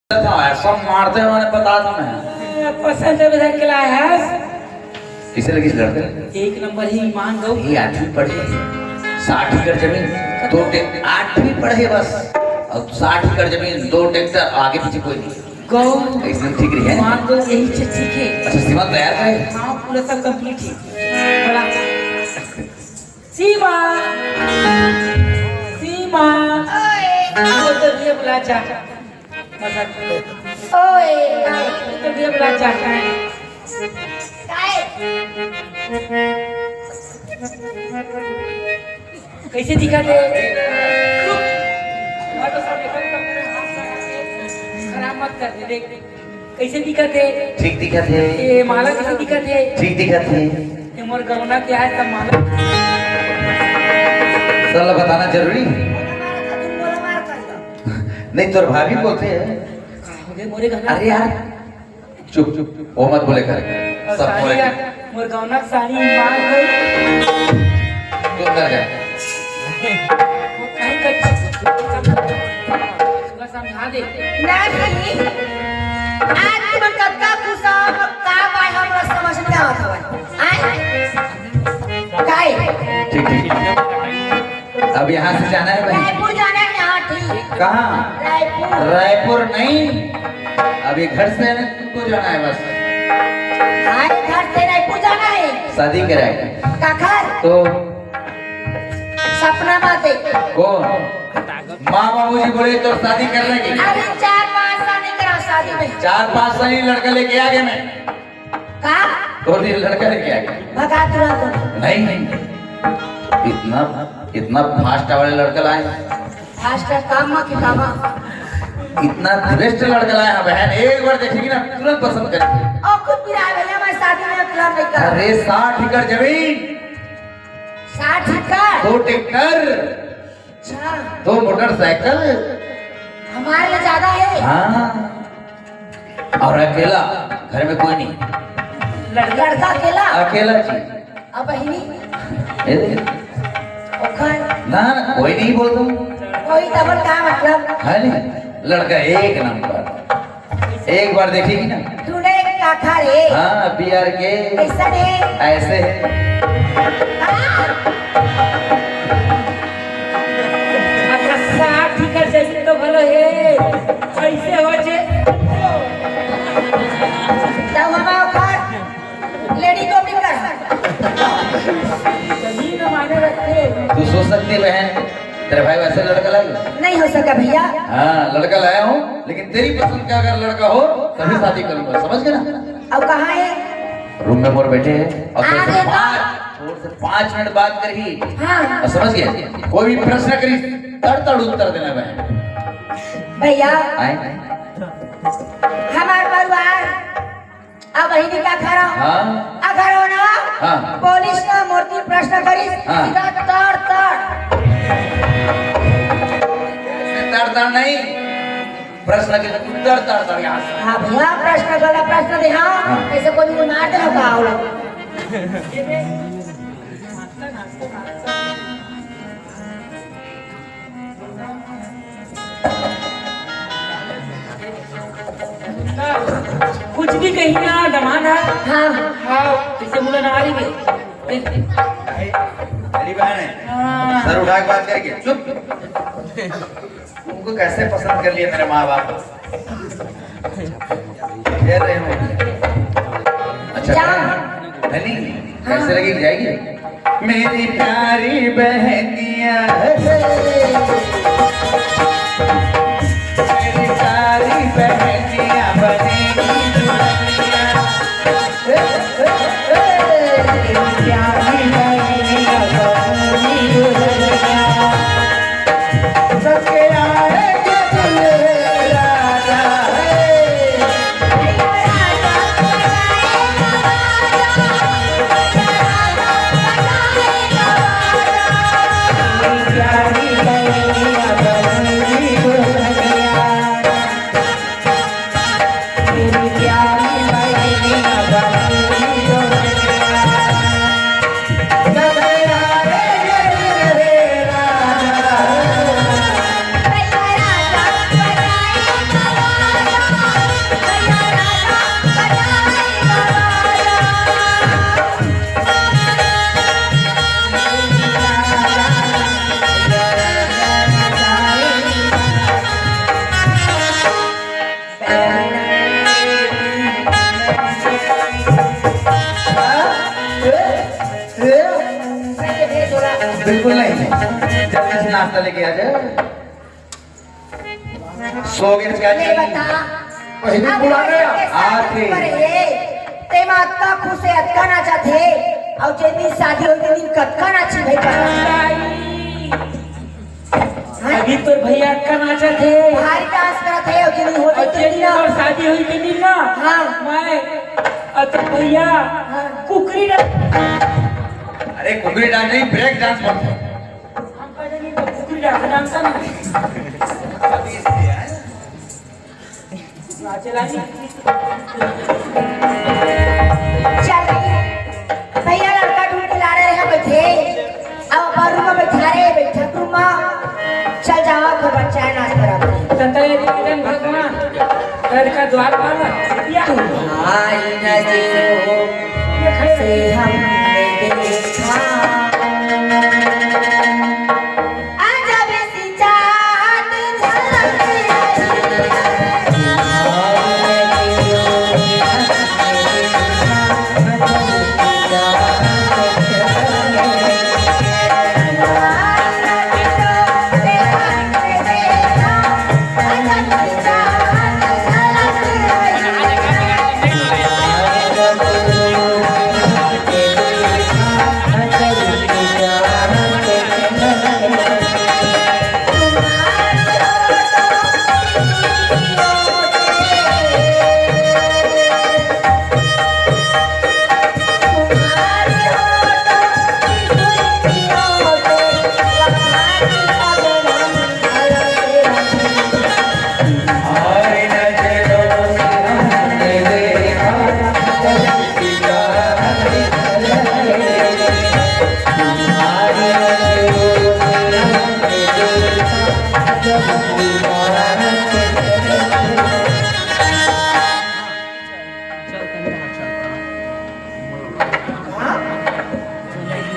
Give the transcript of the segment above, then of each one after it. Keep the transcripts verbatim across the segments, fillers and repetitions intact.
था, ऐसा मारते हुए बता था मैं। पसंद है विधायक के लाया है। किसे लगी लड़के? एक नंबर ही मान गो। ये आठवीं पढ़े, साठ एकड़ जमीन, दो टे-, आठवीं पढ़े बस, और साठ एकड़ जमीन, दो ट्रैक्टर, आगे पीछे कोई नहीं। गो। एकदम ठीक रही है। मान गो, यही चीज ठीक है। अच्छा, सीमा तैयार है? हाँ, पूरा सब कंप्लीट है। बड़ा। सीमा, सीमा। ओए। वो तो ये बुला जा। मजाक। ओए। वो तो ये बुला जा। काय? कैसे दिखा दे? रुक। मैं तो सब एकदम खराब मत कर दे, देख। कैसे दिखत हे? ठीक दिखत हे। ये माला कैसे दिखत हे? ठीक दिखत हे। ये मोर गौना क्या है सब माला? साला बताना जरूरी? नहीं, तोर भाभी बोलते हैं। अरे मोरे गौना। अरे यार, चुप, चुप, वो मत बोले कर। और सब सारी बोले। यार, मोर गौना सारी मार गई। तू अंदर जा। वो काहे कर? समझा दे। नहीं, आज तुमन कतका खुश हो, का बाय हमरा समझ में आवत हवय। आय? काय? ठीक, ठीक। अब यहाँ से जाना है भाई? रायपुर जाना है यहाँ, ठीक। कहाँ? रायपुर। रायपुर नहीं, अभी घर से तुमको जाना है बस। अरे घर से रायपुर जाना है। शादी कराएगा। काखर? तो सपना बात है। कौन? माँ बाबूजी बोले तो शादी करने की। अरे चार पाँच साल नहीं करा शादी में। चार पाँच साल ही लड़का लेके आ गए मैं। का? तो ये लड़का लेके आ गए। भगा तुरंत। नहीं, नहीं। इतना, इतना फास्ट वाले लड़का लाए। फास्ट काम की कामा। इतना श्रेष्ठ लड़का लाए हैं बहन, एक बार देखेगी ना तुरंत पसंद करेगी। और खुद भी रहा भैया, मैं शादी में इतना नहीं कर। अरे साठ एकड़ जमीन, साठ एकड़? दो ट्रैक्टर, अच्छा। दो मोटरसाइकिल। हमारे लिए ज्यादा है। हाँ। और अकेला, घर में कोई नहीं। लड़का, लड़का अकेला? अकेला जी। अब बहिनी? ए दे। ओखर? ना, ना, कोई नहीं बोलता। कोई तबर का मतलब? है नहीं? लड़का एक नंबर। एक बार देखेगी ना। तूने काखर है। हाँ, बिहार के। कैसा है? ऐसे है। हाँ। अच्छा, साठ एकड़ जमीन तो भलो है। कैसे हो जे? तब हम ओखर लेडी को भी कर। जमीन माने रखे। तू सोच सकती है बहन, तेरे भाई वैसे लड़का लाए? नहीं हो सका भैया। हाँ, लड़का लाया हूँ, लेकिन तेरी पसंद का अगर लड़का हो, तभी शादी करूंगा, समझ गए ना? अब कहाँ है? रूम में मोर बैठे हैं और आ गए तो? पाँच, और से पाँच मिनट बात करी। हाँ, हाँ। और समझ गए? कोई भी प्रश्न करी, तड़ तड़ उत्तर देना बहन। भैया, आए? हमार परिवार अब बहिनी का घर हो? हाँ। अगर हो ना, हाँ। पुलिस ना मूर्ति प्रश्न करिस, हाँ। सीधा तड़ तड़। तड़ तड़ नहीं, प्रश्न के उत्तर तड़ तड़ यहाँ से। हाँ भैया, प्रश्न गला प्रश्न दे, हाँ। हाँ। ऐसे कोई भी मार दे का होला? कुछ भी कही ना, दमाद है। हाँ। हाँ, इसे मुला ना आ रही है। मेरी बहन है। हाँ। सर उठा के बात करेगी। चुप। तुमको कैसे पसंद कर लिया मेरे माँ बाप? खेल रहे हो? अच्छा, जा। है नहीं? हाँ। कैसे लगी? जाएगी? मेरी प्यारी बहनिया, मेरी प्यारी बहनिया बनेगी दुल्हनिया। बिल्कुल नहीं। जल्दी से नाश्ता लेके आ जाए। सो गए क्या ले जी? बता। पहले आप बुला रहे हैं। कैसे आते। पर है, ते मा अतका खुश है, अतका नाचत है, और जिन दिन शादी होई, तेन दिन कतका नाची भाई, पता नहीं। हैं? अभी तो भैया अतका नाचत है। भारी डांस करत है, और जिन दिन होई, और तेन जिन दिन दिन ना। और शादी होई, तेन दिन ना। हाँ। मैं, अतका भैया, हाँ। कुकरी डांस। अरे, कुकरी डांस नहीं, ब्रेक डांस बोलते हैं। हम पहले नहीं तो कुकुर जाके जानता ना। नाचे लागी। चल रही। भैया लड़का ढूंढ के ला रहे हैं, बैठे। अब अपन रूम में बैठा रहे, बैठा रूम में। चल जावा, घर पर चाय नाश्ता रख। ततय राजन भगवान, घर का द्वार पाला। या। आई न जीरो से हमने देखा। अजब सी चाहत झलक रही है।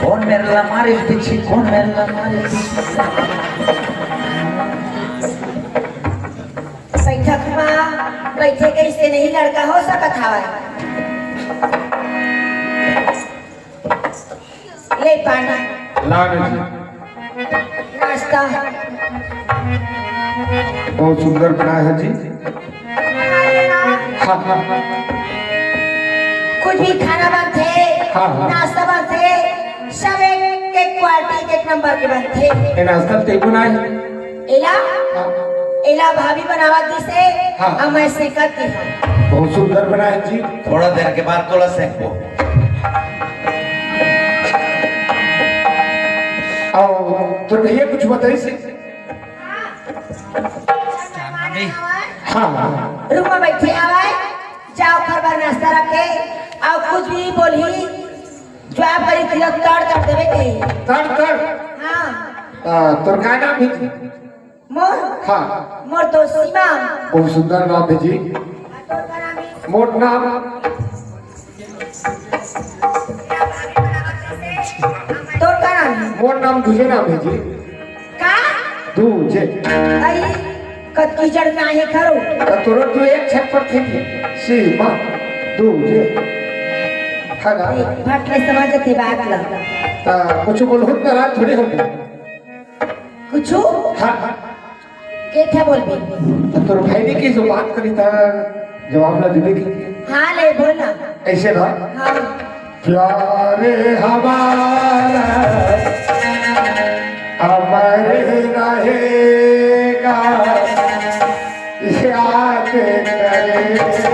कौन मेरे ला मारे पीछे, कौन मेरे ला मारे पीछे? बैठक मा बैठे कइसे नहीं लड़का हो सकत हवय। ले पानी। लाल जी। नाश्ता। बहुत सुंदर बनाया है जी। हाँ, हाँ। कुछ भी खाना बनथे, हाँ, हाँ। नाश्ता बनथे, सब एक, एक क्वालिटी, एक नंबर के बनथे। ये नाश्ता ते बनाए? एला, हाँ। एला भाभी बनावत दिसे, हाँ। अब मैं सेकत दिहूँ। बहुत सुंदर बनाए जी। थोड़ा देर के बाद तोला सेकबो। अउ तोर भैया कुछ बताइस? हाँ, हाँ। रूम में बैठे हवय, जाव ओकर बर नाश्ता रखे, अउ कुछ भी बोलही, जवाब करी, तिलक तड़ तड़ देवे के। तड़ तड़? हाँ। आ, तोर का नाम हे जी? मोर? हाँ। मोर तो सीमा। बहुत सुंदर नाम हे जी। तोर का नाम हे? मोर नाम तोर का नाम हे? मोर नाम दूजे नाम हे जी। का? दूजे। अई, कतकी जड़ ना हे खरो। त तोरो तो एक छत पर थे जी। सीमा, दूजे। है ना? ए, फट ले समझ थे बात ला। त कुछ बोलहूँ त नाराज थोड़ी होगे। कुछ? हाँ। के था बोलबे? त तोर भाई ने की जो बात करी था, जवाब ना देबे की। हाँ, ले बोल ना। ऐसे ना? हाँ। प्यार हमारा अमर रहेगा, याद करेगा।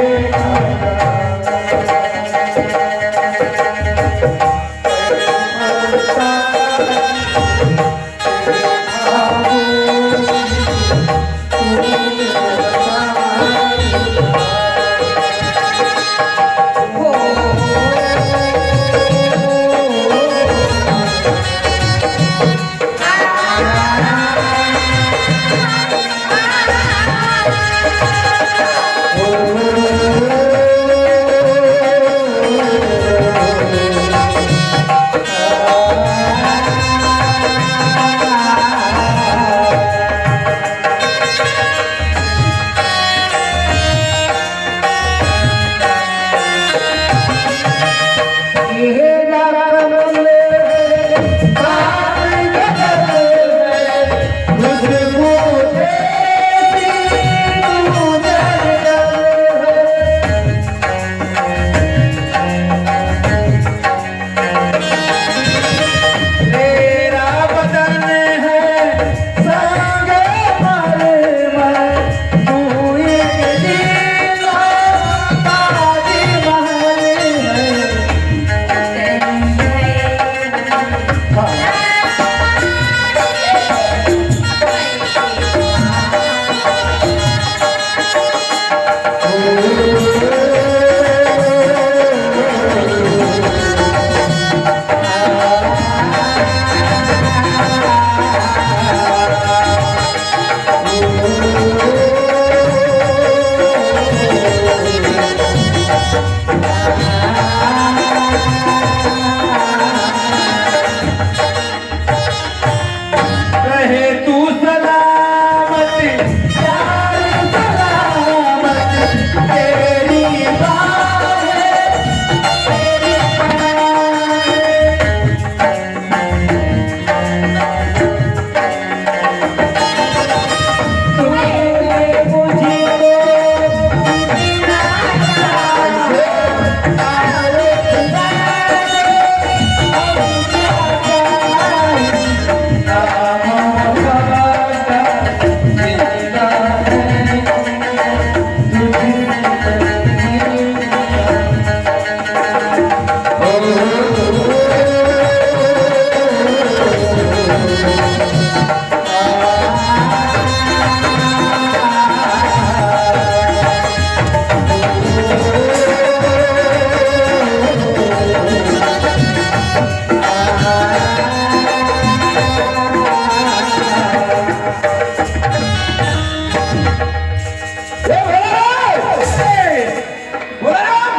ए भोला राम! ए भोला राम!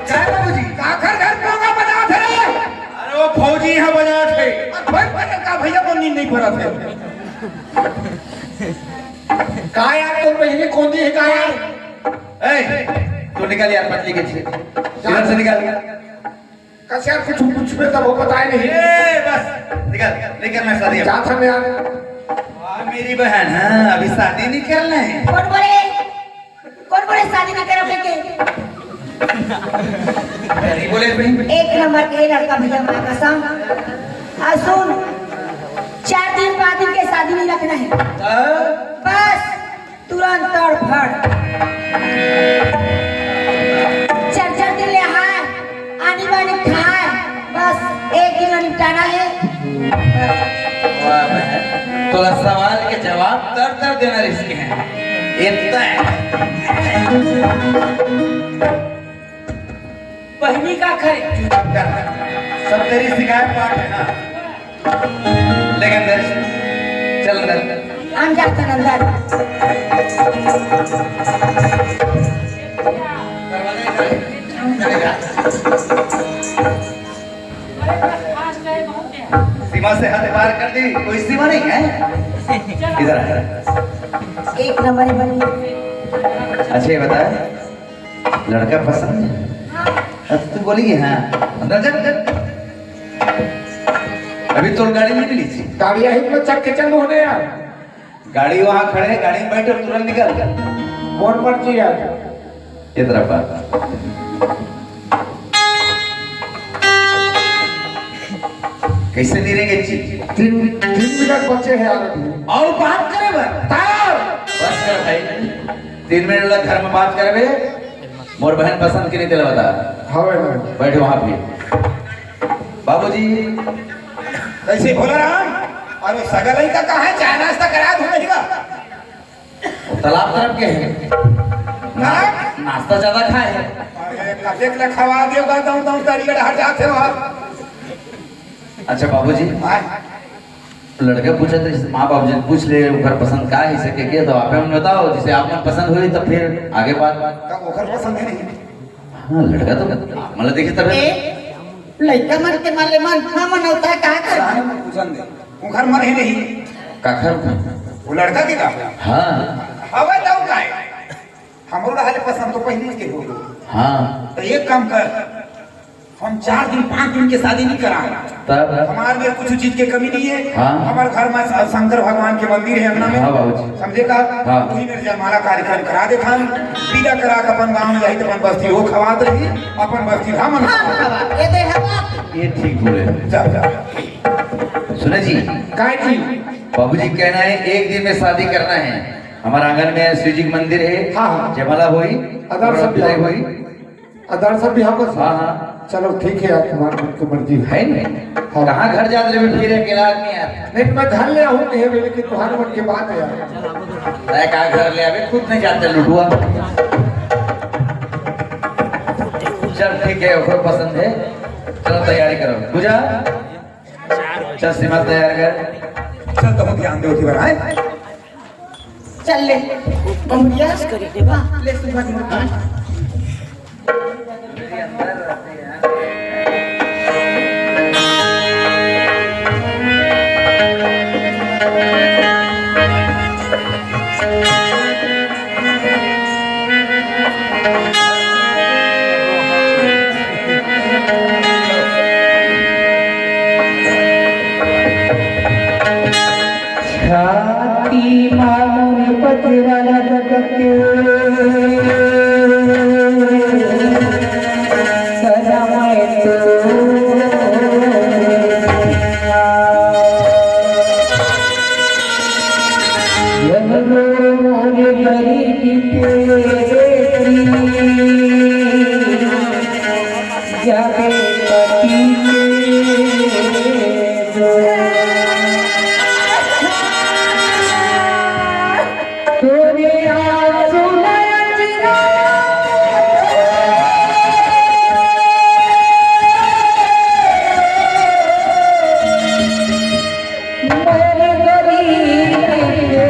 काय बाबूजी, काखर घर पोंगा बजात हे रे? अरे वो फौजी ह बजात हे। अरे भाई, का भैया को नींद नहीं पड़त हे। का यार, तोर बहिनी कोंदी हे का यार? ए, तू निकल यार, पतली के छे। इधर से निकल। कस यार, कुछ पूछबे तब वो बताए नहीं। ए, बस, निकल, निकल, मैं शादी अब। जात हन यार। आ, मेरी बहन, हाँ, अभी शादी नहीं करना है। कौन बोले? कौन बोले शादी ना करो के? नहीं बोले भाई। एक नंबर के लड़का भैया, माँ कसम। और सुन, चार दिन, पाँच दिन के शादी नहीं रखना है। हाँ? बस, तुरंत तड़फड़। चार चार दिन ले हाय, आनी बानी खाए, बस एक दिन में निपटाना है। बस। वाह बहन, तोला सवाल के जवाब तर तर देना रिस्क है। इतना है। बहिनी का खरे? चुप कर। सब तेरी शिकायत पाठ है ना? लेकिन अंदर, चल अंदर। हम जाते हैं अंदर। सीमा से हद पार कर दी, कोई सीमा नहीं है। किधर है? एक नंबर है बनी। अच्छा, ये बता, लड़का पसंद है? अब तू बोली हाँ। अंदर जा, अंदर। अभी तो गाड़ी नहीं मिली थी। गाड़ी यहीं में चक के चल होने यार। गाड़ी वहाँ खड़े है, गाड़ी में बैठो, तुरंत निकल। कौन मर्जी यार? ये तरफ आ। कैसे नहीं रहेंगे जी? तीन, तीन मिनट बचे हैं यार अभी। और बात करे बस। बस कर भाई। तीन मिनट लग घर में बात करबे। मोर बहन पसंद के नहीं तेला बता। हाँ भाई। बैठे वहां पे। बाबूजी। कैसे भोला राम? और वो सगा लइका कहाँ है? चाय नाश्ता करा दूं नहीं का? वो तालाब तरफ के है। ना, नाश्ता ज्यादा खाए है। अरे, कतेक ले खवा दियो, गाँव, गाँव, गाँव, तरिया डहर जाते हो आप। अच्छा बाबूजी, हाँ। लड़का पूछा तो जैसे माँ बाप जी पूछ ले, ओकर पसंद का है, इसे के, के, तो आप हम बताओ, जैसे आप मन पसंद हुई तो फिर आगे बात। तब ओकर पसंद है नहीं। हाँ, लड़का तो मतलब देखिए तब ए, लइका मन के मन ले मन, हाँ, मन होता है, का कर? जाने में पूछन दे। ओकर मन ही नहीं। काखर? वो लड़का के का? हाँ। हवे तो का है? हमरो रहले पसंद तो पहले के हो। हाँ। तो एक काम कर, हम चार दिन, पाँच दिन के शादी नहीं करा। तब? हमारे में कुछ चीज के कमी नहीं है। हाँ। हमारे घर में स-, शंकर भगवान के मंदिर है अंगना में। हाँ बाबूजी। समझे का? हाँ। वही मेरे जयमाला कार्यक्रम करा देता हूँ। विदा करा के अपन गाँव में जाई तो अपन बस्ती हो खवात रही, अपन बस्ती हम हाँ, खवात। ये दे हवा। ये ठीक बोले। जा, जा। सुने जी। काय जी? बाबूजी कहना है एक दिन में शादी करना है। हमारा आंगन में शिव जी का मंदिर है। हाँ, हाँ। जयमाला होई। अदर और सब विदाई जाओ। होई। आधार सब भी हमको हाँ, हाँ। चलो ठीक है यार, तुम्हारे मन की मर्जी है। है नहीं? हाँ। कहाँ घर जात रहे फिर अकेला आदमी यार? नहीं, मैं घर ले आऊँ, नहीं है, लेकिन तुम्हारे मन की बात है यार। मैं कहाँ घर ले आवे, खुद नहीं जाते लुटुआ। चल ठीक है, ओकरो पसंद है। चलो तैयारी करो। पूजा, चल सीमा तैयार कर। चल तो ध्यान दे उठी बना है। चल ले। बढ़िया। ले सुबह छाती मा मोर पथरा लटक के सनम तो यह रो मोर गरीब के बेटी। जाके पति के दो। तोरे आंसू नजरा मोर गरीब के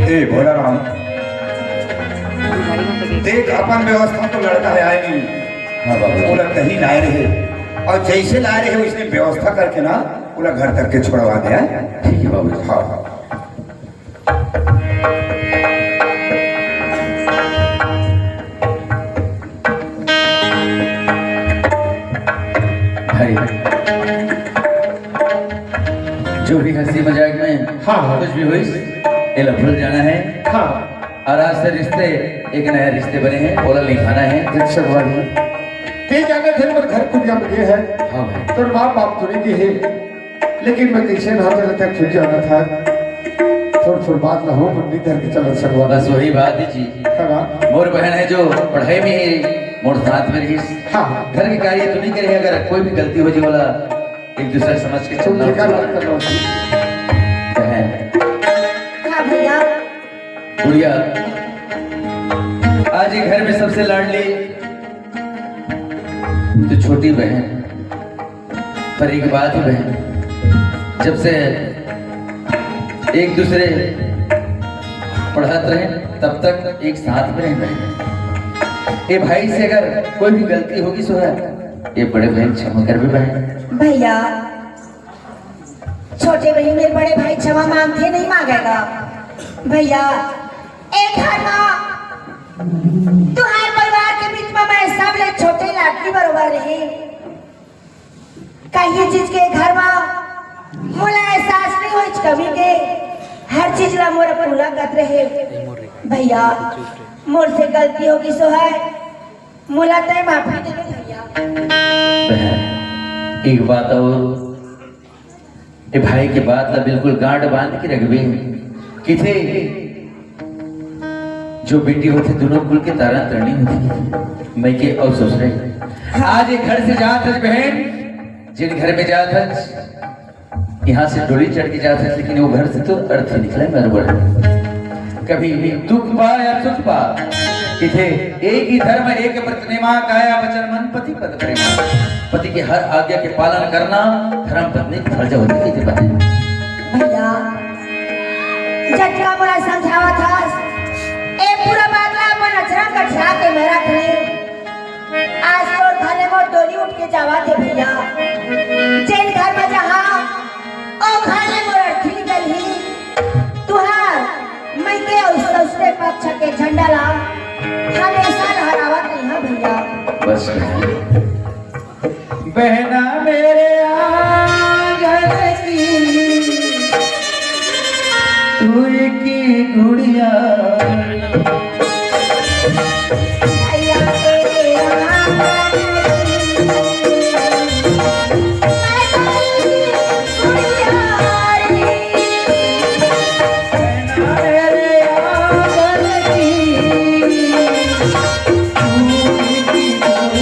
ए भोला राम, देख अपन व्यवस्था तो लड़का हे आय नहीं। हाँ बाबू। ओला कहीं लाए रहे, अउ जइसे लाए रहे वइसने व्यवस्था करके ना ओला घर तक के छोड़वा दे, आय? ठीक हे बाबू। हाँ। भाई, जो भी हंसी मजाक में हाँ, हाँ। कुछ भी होइस, एला भूल जाना हे। हाँ। अउ आज से रिश्ते, एक नया रिश्ते बने हे, ओला निभाना हे। अच्छा भाई, तें जाने थे, मोर घर कुरिया में गे हे। हाँ भाई। तोर माँ बाप तो नइ गे हे, लेकिन मैं कइसे ना तेला तक खुद जाना था। थोर थोर बात ला हो मन नइ धर के चलत संगवारी। बस वही बात हे जी। हाँ। मोर बहन हे जो पढ़ाई में ही मोर साथ में रहिस। हाँ। घर के कार्य तो नइ करे, अगर कोई भी गलती हो जाय ओला एक दूसरे समझ के चलना। बहन। हाँ भैया। गुड़िया, आज ये घर में सबसे लाडली तो छोटी बहन, पर एक बात हे बहन, जब से एक दूसरे पढ़त रहे तब तक एक साथ में रहे बहन। ए भाई से अगर कोई भी गलती होगे सो हे, ए बड़े बहन क्षमा करबे बहन। भैया, छोटे बहिनी मेर बड़े भाई क्षमा मांगथे, नइ मांगे गा। भैया, ए घर म तुंहर परिवार के बीच म मैं सबले छोटे लाडली बरोबर रहेंव। कहीं चीज के घर म मोला एहसास नइ होइस कमी के, हर चीज ला मोर पूरा करत रहे। भैया, मोर से गलती होगे सो हे, मोला तैं माफी दे दे भैया। बहन, एक बात अउ, ए भाई के बात ला बिल्कुल गांठ बांध के रखबे। किथे जो बेटी होथे, दोनों कुल के तारा तरनी होथे, मइके अउ ससुरे। आज ये घर से जात हस बहन, जेन घर में जात हस, यहाँ से डोली चढ़ के जात हस, लेकिन वो घर से तो अर्थी निकले, मेरे बड़े। कभी दुख पा या सुख पा, किथे एक ही धर्म, एक व्रत नेमा, काया वचन मन पति पद प्रेम। पति के हर आज्ञा के पालन करना धर्म पत्नी के फर्ज होथे, किथे बहन। भैया, जतका मोला समझावत हस, ए पूरा बात ला अपन अचरा गठिया के मैं रख ले। आज तोर घर ले मोर डोली उठ के जावत हे भैया। जेन घर में जहाँ, ओ घर ले मोर अर्थी निकलही। तुहार मइके अउ ससुरे पक्ष के झंडा ला हमेशा लहरावत रहिहा भैया। बस बहना मेरे आंगन की, तू की गुड़िया। भैया तेरे आंगन की, मैं तेरी गुड़िया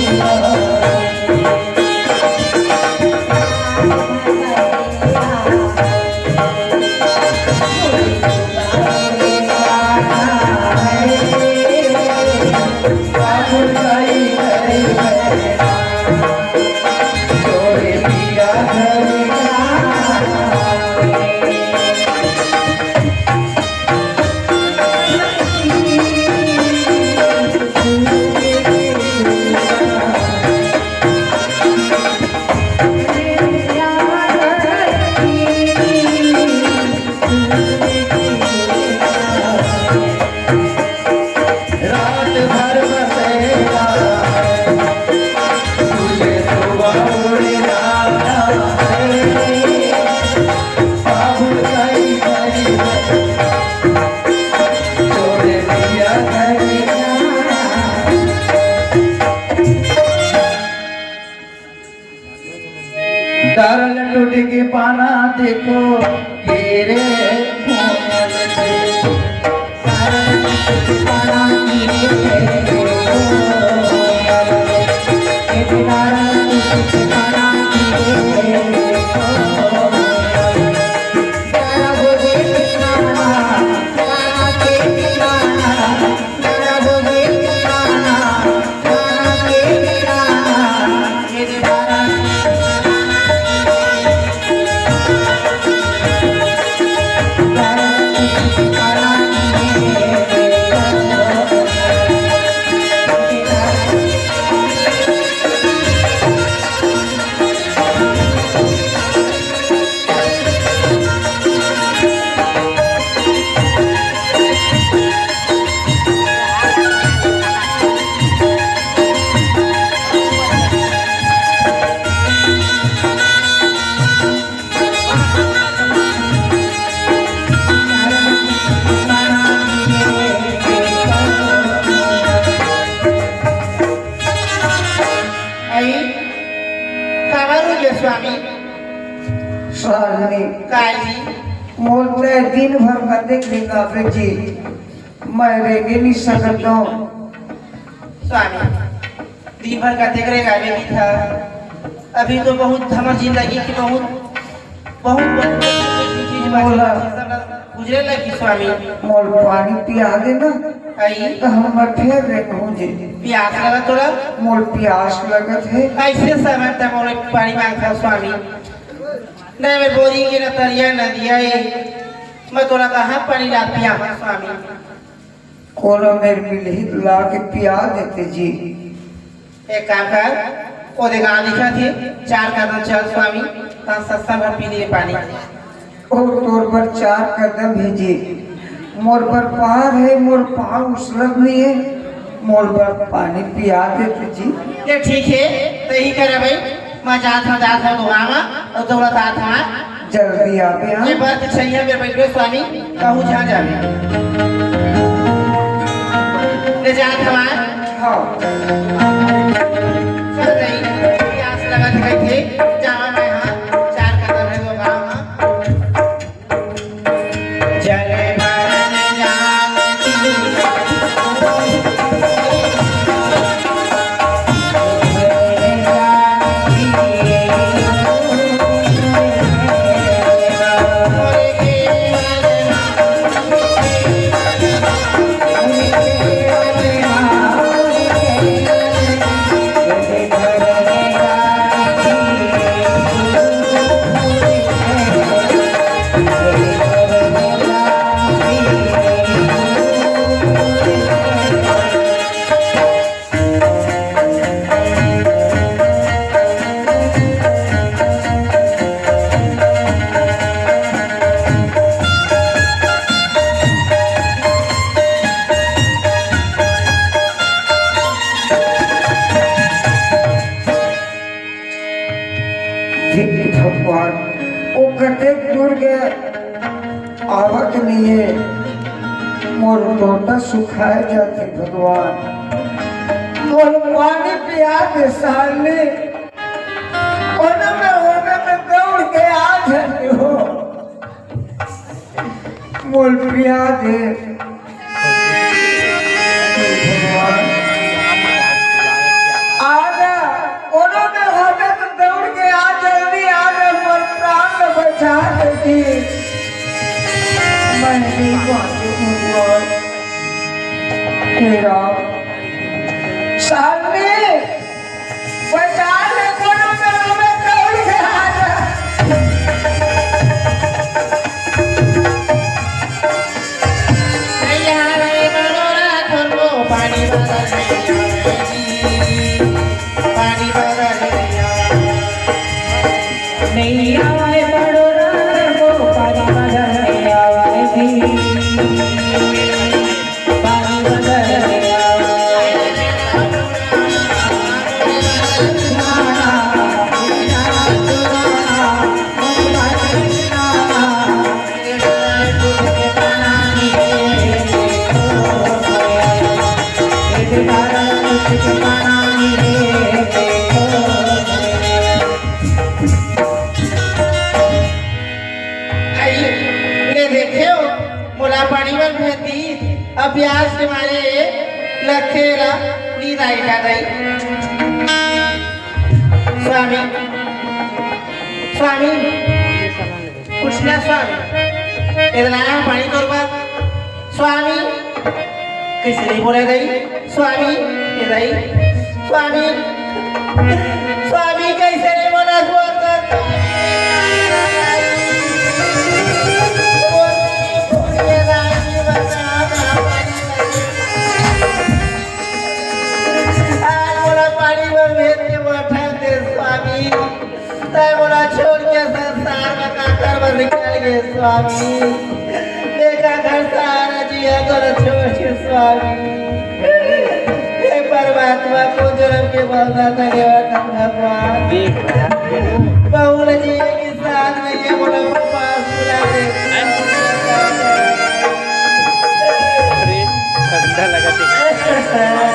रे। डारल टूट के पाना देखो, के रे कोमल से। डारल टूट के पाना गिरे, डारल टूट के पाना गिरे। आई, काबर हो गया स्वामी? स्वामी। काय जी? मोर ते दिन भर कतेक रेंगाबे जी, मैं रेंगे नहीं सकत हूँ। स्वामी, दिन भर कतेक रेंगाबे जी था। अभी तो बहुत हमर जिंदगी के बहुत, बहुत, बहुत चीज बाकी बोला। गुजरे लगी स्वामी। मोल पानी पिया देना। आई। तो हम मैं फेर रेंगहूँ जी। प्यास लगा तोरा? मोल प्यास लगत है। ऐसे समय तक मोर पानी मांगता स्वामी। नहीं, मैं बोरी के न तरिया न दिया ए। मैं तोरा कहाँ पानी ला पिया हूँ स्वामी? कोनो मेर मिलही त ला के पिया देते जी। एक काम कर, ओ दे गाँव दिखा थे, चार कदम चल स्वामी, तहाँ सस्ता में पी लिए पानी। ओ तोर बर चार कदम हे जी, मोर बर पार हे, मोर पाँव उसलत नहीं हे, मोर बर पानी पिया देते जी। ये ठीक हे, तही कर भाई, मैं जात हूँ, जात हूँ दुआ में, और दौलत हाथ में। जल्दी आबे, हाँ। ये बात सही है, मेरे बैठे स्वामी, कहूँ जहाँ जावे। ले जात हमार। हाँ। चल रही, प्यास लगत है थे, जावा मैं हाँ, चार कदम है तो गाँव हाँ। आवक नइये, मोर लोटा सुखाए जाथे भगवान। मोर पानी पिया दे साले, ओने में, ओने में दौड़ के आ जाते हो। मोर पिया दे। आजा, कोनो में होबे तो दौड़ के आ, जल्दी आ जा, मोर प्राण बचा दे। मैं नहीं बाँचूँ भगवान। हे राम, सामने बचा ले, कोनो में होबे दौड़ के आ जा। ले देखे हो, मोला पानी बर भेज दी। अब प्यास के मारे लगथे ला नींद आई का दाई। स्वामी, स्वामी, कुछ ना स्वामी, इतना पानी तोर पास। स्वामी, कइसे नहीं बोले दाई? स्वामी, ए दाई, स्वामी, स्वामी कइसे नहीं बोला? आज मोला पानी में भेज के बैठा दे स्वामी। तै मोला छोड़ के संसार में काकर बर निकल गे स्वामी। देखा घर सारा जिया कर छोड़ के स्वामी। हे परमात्मा, को जन्म के बंधन था गया था भगवान। बहु न जिए के साथ में ये मोला पास बुला दे। अरे, ठंडा लगा थे।